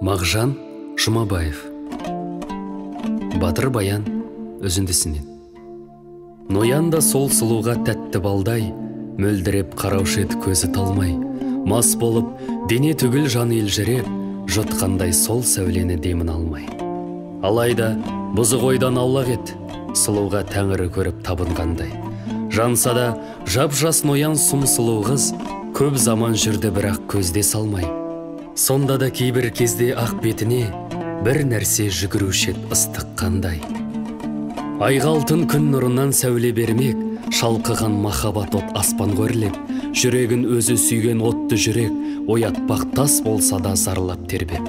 Мағжан Жұмабаев. Батыр Баян үзіндісінен. Ноян да сол сұлуға тәтті балдай, мөлдіреп қараушы еді көзі талмай. Мас болып, дене түгіл жан елжіреп, жұтқандай сол сәулені демін алмай. Алайда бұзық ойдан аулақ ет, сұлуға тәңірі көріп табынғандай. Жанса да жап-жас ноян сұм сұлу қыз, көп заман жүрді бірақ көзде салмай. Сонда да кейбір кезде ақ бетіне бір нәрсе жүгіруші еді ыстық қандай. Айға алтын күн нұрынан сәуле бермек, шалқыған махаббат от аспанға өрлеп, жүрегін өзі сүйген отты жүрек, оятпақ тас болса да зарлап тербеп.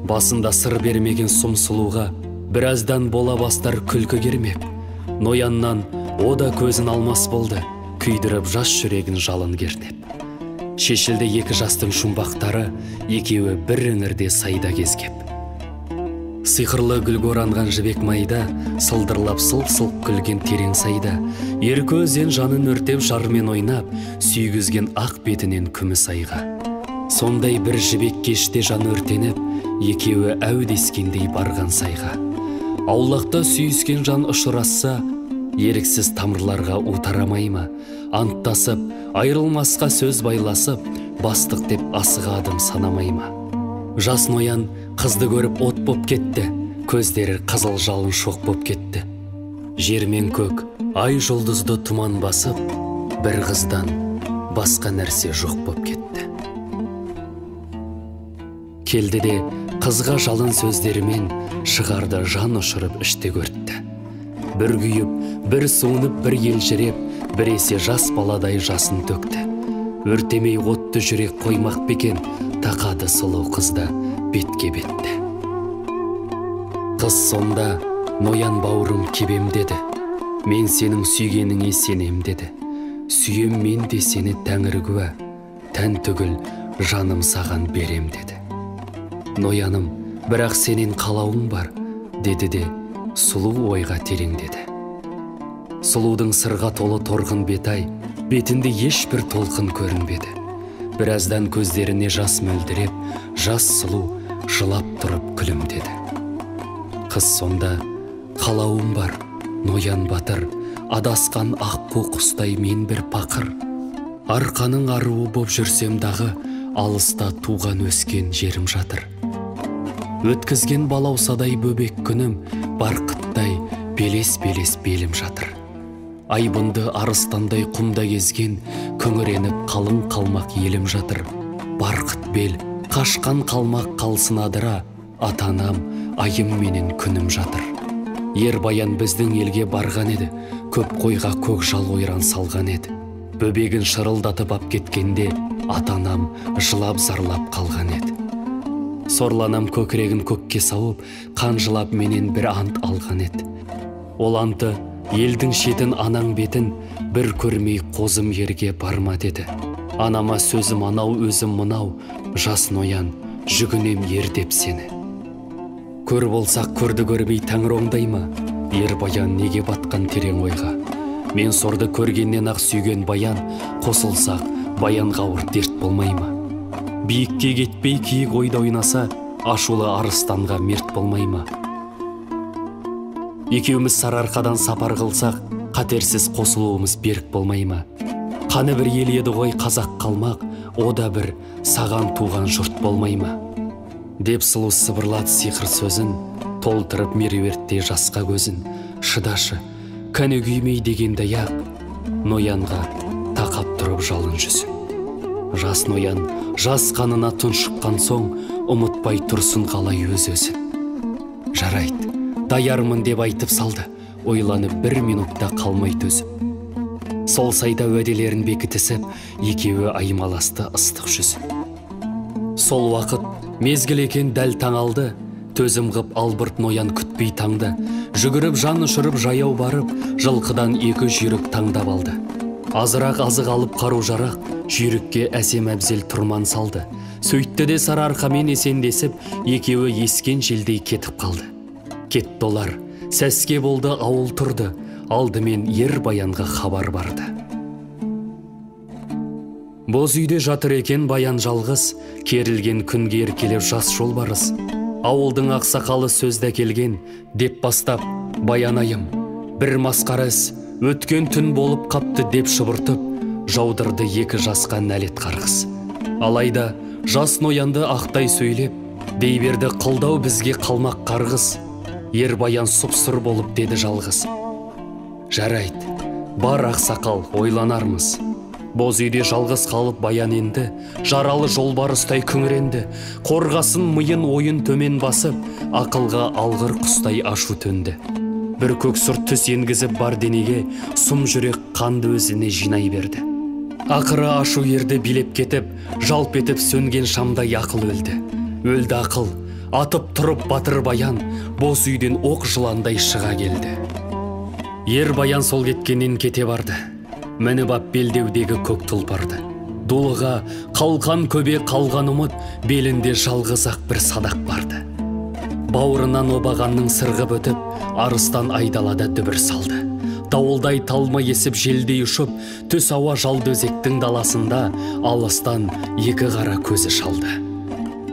Басында сыр бермеген сұм сұлуға біраздан бола бастар күлкі кермек. Нояннан о да көзін алмас болды, күйдіріп жас жүрегін жалын кернеп. Шешілді екі жастың жұмбақтары, екеуі бір іңірде сайда кезгеп. Сиқырлы гүлге оранған жібек майда, сылдырлап сылқ-сылқ күлген терең сайда, еркі өзен жанын өртеп жармен ойнап, сүйгізген ақ бетінен күміс айға. Сондай бір жібек кеште жан өртеніп, екеуі әу дескендей барған сайға. Аулақта сүйіскен жан ұшырасса, еріксіз тамырларға у тарамай ма? Анттасып, айырылмасқа сөз байласып, бастық деп асыға адым санамай ма? Жас ноян қызды көріп от боп кетті, көздері қызыл жалын шоқ боп кетті. Жер мен көк, ай жұлдызды тұман басып, бір қыздан басқа нәрсе жоқ боп кетті. Келді де қызға жалын сөздерімен шығарды жан ұшырып іште көртті. Бір күйіп, бір суынып, бір елжіреп, біресе жас баладай жасын төкті. Өртемей отты жүрек қоймақ бекен, тақады сұлу қызды бетке бетті. Қыз сонда, ноян бауырым кебем деді, мен сенің сүйгеніңе сенем деді. Сүйем мен де сені тәңір куә, тән түгіл жаным саған берем деді. Нояным, бірақ сенен қалауым бар, деді де сұлу ойға тереңдеді. Сұлудың сырға толы торғын бетай, бетінде ешбір толқын көрінбеді. Біраздан көздеріне жас мөлдіреп, жас сұлу жылап тұрып күлімдеді. Қыз сонда, қалауым бар, ноян батыр, адасқан аққу құстай мен бір пақыр. Арқаның аруы боп жүрсем дағы, алыста туған өскен жерім жатыр. Өткізген балаусадай бөбек күнім, барқыттай белес-белес белім жатыр. Айбынды арыстандай құмда кезген, күңіреніп қалың қалмақ елім жатыр. Барқыт бел, қашқан қалмақ қалсын адыра, ата-анам, айым менен күнім жатыр. Ер Баян біздің елге барған еді, көп қойға көк жал ойран салған еді. Бөбегін шырылдатып ап кеткенде, ата-анам жылап зарлап қалған еді. Сорланам көкірегін көкке сауып, қан жылап менен бір ант алған еді. Ол анты елдің шетін анаң бетін, бір көрмей қозым ерге барма деді. Анама сөзім анау, өзім мынау, жас ноян, жүгінем ер деп сені. Көр болсақ көрді көрмей тәңір оңдай ма? Ер Баян неге батқан терең ойға? Мен сорды көргеннен ақ сүйген Баян, қосылсақ Баянға ауыр дерт болмай ма? Биікке кетпей киік ойда ойнаса, ашулы арыстанға мерт болмай ма? Екеуміз Сарыарқадан сапар қылсақ, қатерсіз қосылуымыз берік болмай ма? Қаны бір ел еді ғой қазақ қалмақ, о да бір саған туған жұрт болмай ма? Деп сұлу сыбырлады сиқыр сөзін, толтырып меруерттей жасқа көзін. Шыдашы, кәні күймей дегенде ақ, ноянға тақап тұрып жалын жүзін. Жас ноян жас қанына тұншыққан соң, ұмытпай тұрсын қалай өз-өзін. Жарайды, даярмын деп айтып салды, ойланып бір минутта қалмай төзіп. Сол сайда уәделерін бекітісіп, екеуі аймаласты ыстық жүзін. Сол уақыт мезгіл екен дәл таң алды, төзім ғып албырт ноян күтпей таңды. Жүгіріп жан ұшырып жаяу барып, жылқыдан екі жүйрік таңдап алды. Азырақ азық алып қару жарақ, жүйрікке әсем әбзел тұрман салды. Сөйтті де Сарыарқамен есендесіп, екеуі ескен желдей кетіп қалды. Кетті олар, сәске болды, ауыл тұрды, алдымен ер Баянға хабар барды. Боз үйде жатыр екен Баян жалғыз, керілген күнге еркелеп жас жолбарыс. Ауылдың ақсақалы сөзді әкелген, деп бастап, Баян айым, бір масқара іс, өткен түн болып қапты деп шұбыртып, жаудырды екі жасқа нәлет қарғыс. Алайда жас ноянды ақтай сөйлеп, дей берді қылдау бізге қалмақ қарғыс. Ер Баян сұп-сұр болып деді жалғыз. Жарайды, бар ақсақал, ойланармыз. Боз үйде жалғыз қалып Баян енді, жаралы жолбарыстай күңіренді. Қорғасын миын ойын төмен басып, ақылға алғыр құстай ашу төнді. Бір көк сұр түс енгізіп бар денеге, сұм жүрек қанды өзіне жинай берді. Ақыры ашу ерді билеп кетіп, жалп етіп сөнген шамдай ақыл өлді. Өлді ақыл, атып тұрып батыр Баян, боз үйден оқ жыландай шыға келді. Ер Баян сол кеткеннен кете барды. Мініп ап белдеудегі көк тұлпарды. Дулыға қалқан көбе қалған ұмыт, белінде жалғыз ақ бір садақ барды. Бауырынан обағанның сырғып өтіп, арыстан айдалада дүбір салды. Дауылдай талма есіп желдей ұшып, түс ауа жалды өзектің даласында алыстан екі қара көзі шалды.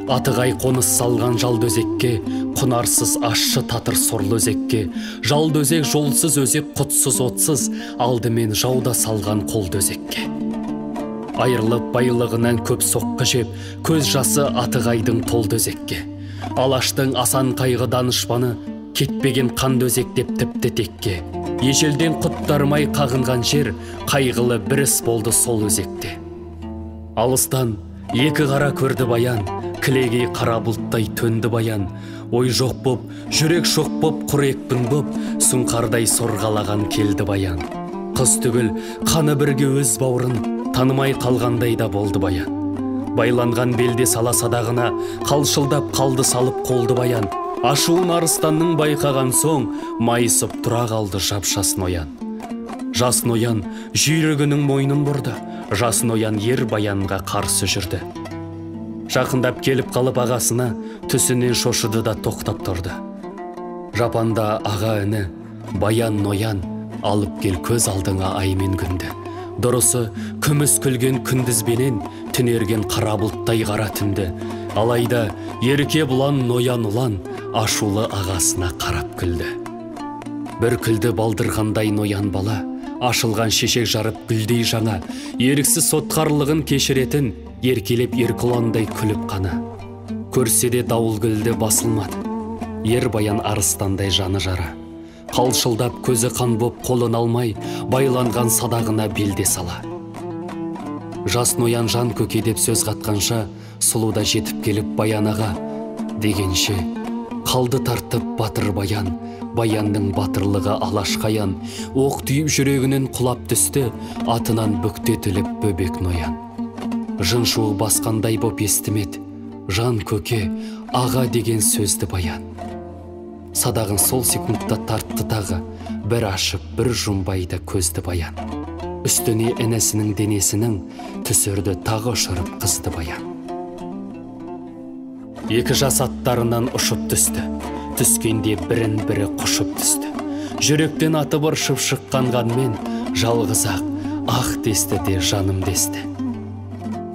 Атығай қоныс салған жалды өзекке, құнарсыз ащы татыр сорлы өзекке, жалды өзек жолсыз өзек құтсыз отсыз, алдымен жауда салған қолды өзекке. Айырылып байлығынан көп соққы жеп, көз жасы Атығайдың толды өзекке. Алаштың асан қайғы данышпаны, кетпеген қанды өзек деп тіпті текке. Ежелден құттармай қағынған жер, қайғылы бір іс болды сол өзекте. Алыстан екі қара көрді Баян, кілегей қара бұлттай төнді Баян. Ой жоқ боп, жүрек жоқ боп, құр екпін боп, сұңқардай сорғалаған келді Баян. Қыз түгіл, қаны бірге өз бауырын, танымай қалғандай да болды Баян. Байланған белде сала садағына, қалшылдап қалды салып қолды Баян. Ашуын арыстанның байқаған соң, майысып тұра қалды жап-жас ноян. Жас ноян жүйрігінің мойнын бұрды, жас ноян ер Баянға қарсы жүрді. Жақындап келіп қалып ағасына, түсінен шошыды да тоқтап тұрды. Жапанда аға іні, Баян ноян, алып кел көз алдыңа ай мен күнді. Дұрысы, күміс күлген күндізбенен, түнерген қара бұлттай қара түнді. Алайда ерке бұлан ноян ұлан, ашулы ағасына қарап күлді. Бір күлді балдырғандай ноян бала, ашылған шешек жарып гүлдей жаңа, еріксіз сотқарлығын кешіретін, еркелеп еркұландай күліп қана. Көрсе де дауыл күлді басылмады, ер Баян арыстандай жаны жара. Қалшылдап көзі қан боп қолын алмай, байланған садағына белде сала. Жас ноян жан көке деп сөз қатқанша, сұлуда жетіп келіп Баян аға дегенше, қалды тартып батыр Баян, Баянның батырлығы алаш қаян, оқ түйіп жүрегінен құлап түсті, атынан бүктетіліп бөбек ноян. Жын шуы басқандай боп естімет, жан көке, аға деген сөзді Баян. Садағын сол секундта тартты тағы, бір ашып, бір жұмбайды көзді Баян. Үстіне інісінің денесінің түсірді тағы ұшырып қызды Баян. Екі жас аттарынан ұшып түсті, түскенде бірін бірі құшып түсті. Жүректен атып ыршып шыққан қанмен жалғыз ақ, ақ десті де жаным десті.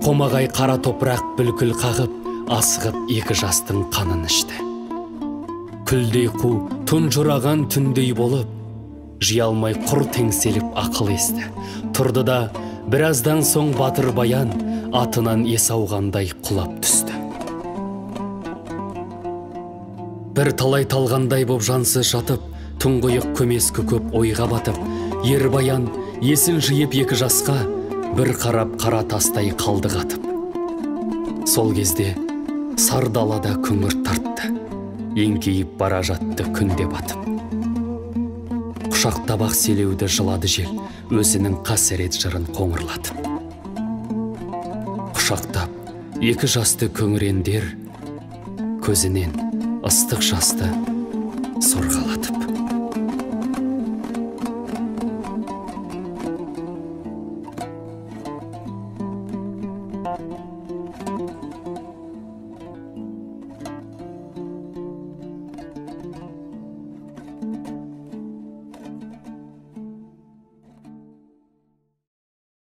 Қомағай қара топырақ бүлкіл қағып, асығып екі жастың қанын ішті. Күлдей қу, тұнжыраған түндей болып, жия алмай құр теңселіп ақыл есті. Тұрды да біраздан соң батыр Баян атынан ес ауғандай құлап түсті. Бір талай талғандай боп жансыз жатып, тұңғиық көмескі көп ойға батып, ер Баян есін жиып екі жасқа, бір қарап қара тастай қалды қатып. Сол кезде сар далада күңгірт тартты, еңкейіп бара жатты күнде батып. Құшақтап ақ селеуді жылады жел, өзінің қасірет жырын қоңырлатып. Құшақтап екі жасты күңірендер, көзінен ыстық жасты сорғалатып.